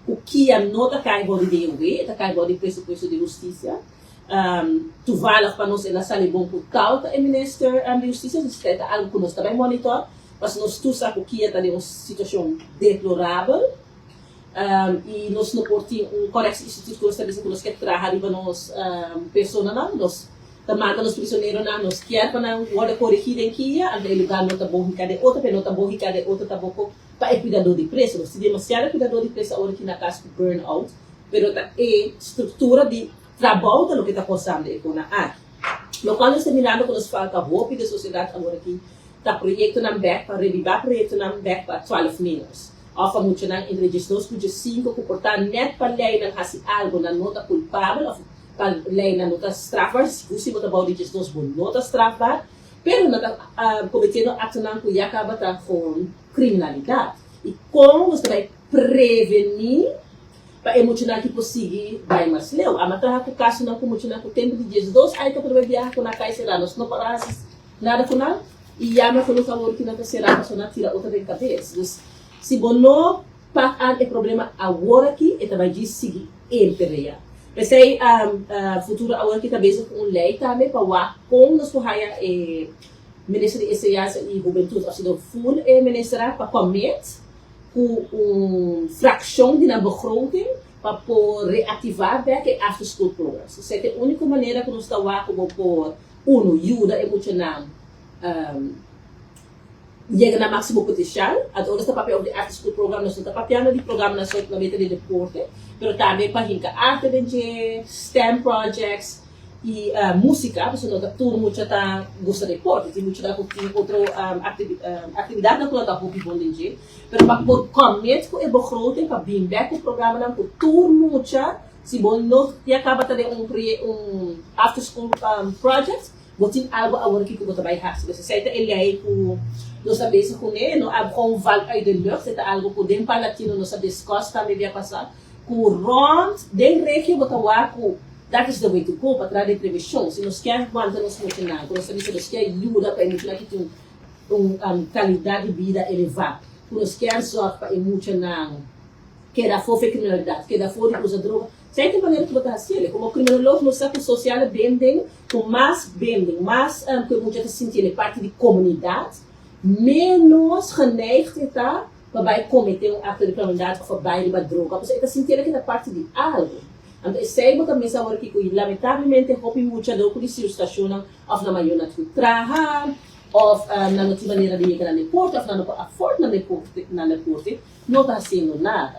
Ku KIA no ta kai bou di DOW, e ta kai bou di presupuesto di hustisia. Toevallig pa nos el a sali bon ku tal ta e minister di hustisia, dus esei ta algu ku nos ta bai monitor, pasobra nos tur sa ku KIA ta den un situashon deplorabel i nos no por tin un correctieinstituut ku nos ta bisa ku nos ke traha riba nos personanan. Nos ta manda nos prisoneronan, nos kier pa nan wòrdu korigí den KIA, anto e lugá no ta bon hiká den otro, pero no ta bon hiká den otro tampoko pa e kuidadó di preso. Nos tin demasiado kuidadó di preso awor aki na kas ku burn out, pero ta e struktura di trabou ta loke ta kosando e kona aki. Lokual nos ta mirando ku nos falta hopi den sosiedat awor aki ta proyektonan bèk pa rebibá proyektonan bèk pa 12 miners òf pa muchanan entre 12 ku 15 ku por ta nèt pa leinan hasi algu nan no ta kulpabel òf pa leinan no ta strafbaar, sigur si bo ta bou di 12 bo no ta strafbaar, pero nan ta kometiendo aktonan ku ya kaba ta gewoon kriminalidat. I kon nos ta bai prevení pa e muchanan aki por sigui bai mas leu? Ama traha ku kasonan ku muchanan ku tempu di 12 aña ta por bai biaha ku nan kai será, nos no por a hasi nada ku nan i yama ku nos awor ki nan ta será pasobra nan tira otro den kabes. Dus si bo no pak aan e problema awor aki, e ta bai djis sigui emperea. P'esei Futuro awor aki ta bezig ku un lei tambe pa wak kon nos por haya e Minister di Enseñansa i Hubentut òf sido full e minister pa commit ku un frakshon di nan begroting pa por reaktivá bèk e after school programs. Esei ta e úniko manera ku nos ta wak ku bo por, uno, yuda e muchanan yega na máksimo potensial. Anto ora nos ta papia over di after school program nos no ta papiando di programanan solamente di deporte, pero tambe pa hinka arte den dje, STEM projects i músika, pasobra no ta tur mucha ta gusta deporte, tin muchanan ku tin otro aktividatnan ku nan ta hopi bon den dje, pero pa por commit ku e begroting pa bin bek ku programanan ku tur mucha, si bo no ya kaba ta den un un after school project, bo tin algu awor aki ku bo ta bai hasi. Pues esei ta e lei ku nos ta bezig kuné, no a gewoon valt uit de lucht, e ta algu ku den Parlatino nos a discuss tambe bia pasá, ku rond den regio bo ta wak ku that is the way to go pa traha den prevenshon. Si nos kier wanta nos muchanan, ku nos ta bisa nos kier yuda pa e muchanan ki tin un kalidat di bida elevá, ku nos kier zòrg pa e muchanan keda afó for e kriminalidat, keda afó di usa droga, esei ta e manera ku bo ta hasiel. Komo kriminolog nos sa ku sosiale bending, ku mas bending, mas ku e mucha ta sinti el e parti di komunidat, ménos geneigd e ta pa bai kometé un akto di kriminalidat òf pa bai riba droga, pasobra e ta sinti el ke ta parti di algu. Anto esei bo ta mesa awor aki ku lamentablemente hopi mucha dor ku di sirustashonnan òf nan mayornan tin ku traha òf nan no tin manera di yega na deporte òf nan no por afford nan deporte, no ta hasiendo nada.